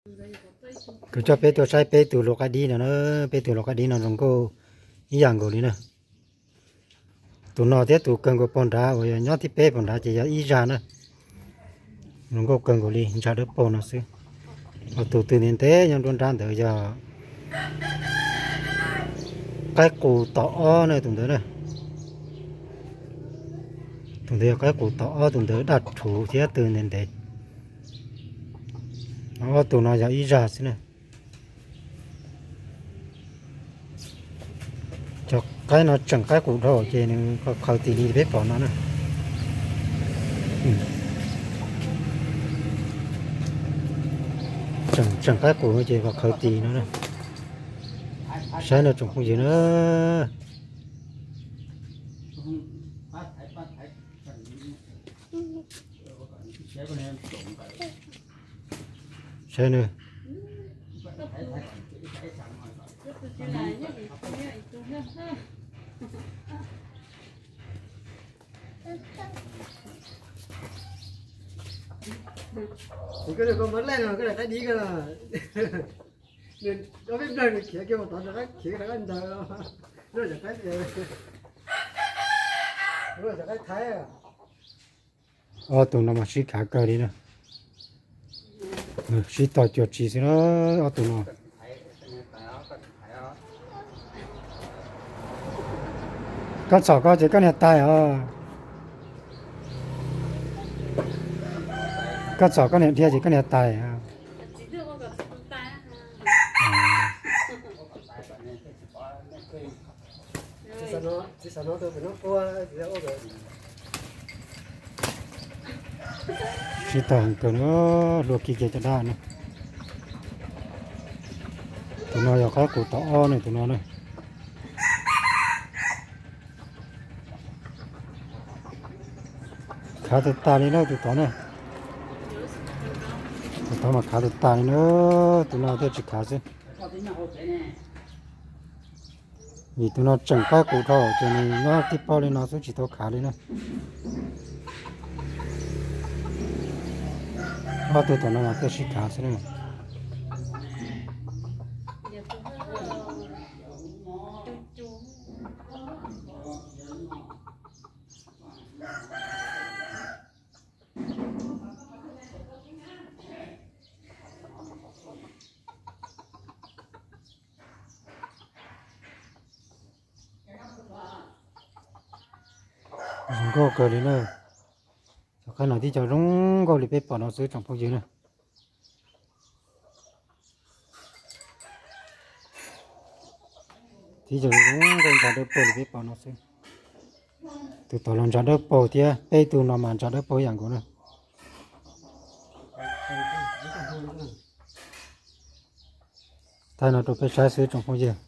Kuv coj peb tuaj saib peb tug luas qaib dib no na, peb tug luas qaib dib no zoo nkauj ib yam nkaus li na. Tus no thiab tus kawg nkaus pog nrad uas yog nyob thib peb pog nrad ces yog ib zag na. Zoo nkauj kawg nkaus li, ntsa dawb paug no xwb. Ho tus twg ntev ntev nyob nruab nrab ntawd yog qaib qus tom ob na tus ntawd na. Tus ntawd yog qaib qus tom ob, tus ntawd daj rhuv thiab twg ntev ntev. Ob tug no yog ib zag xwb na. Cov qaib no tseem qaib qus dhau ces nws qhov qhawv tis li peb pom no na. Tseem, tseem qaib qus ces qhov qhawv tis no na. Saib no tsoom phooj ywg na. Saib nws. Koj muab laij no koj daim qaib dib ko, ob peb nplawg nws khiav kiag mus tod rov qab khiav rov qab ntawd, luaj cov qaib, luaj cov qaib Thaib. Ob tug no mas sib khav kawg li na. Sib tog cuag tsi xwb na, ob tug no. Koj txhom koj ces koj niag tais os. Koj txhom koj niag dhia ces koj niag tais. Sib tog heev kawg na, hlua kiag kiag cov dab na. Tus no yog qaib qus tom ob na, tus no na. Khav tas tas li na tus tod na. Tus tod mas khav tas tas li na, tus no thiaj tsis khav xwb. Vim tus no tseem qaib qus dhau ces nws nyob tib pob li no xwb tsis tau khav li na. Ob tug tom no mas thiaj sib khav xwb na. Zoo nkauj kawg li na. Cov qaib no tib co zoo nkauj li peb pom no xwb tsoom phooj ywg na. Tib co zoo nkauj ntsa dawb paug li peb pom no xwb. Tus tod los ntsa dawb paug thiab, peb tug no mas ntsa dawb paug ib yam nkaus na. Thaij no rau peb saib xwb tsoom phooj ywg.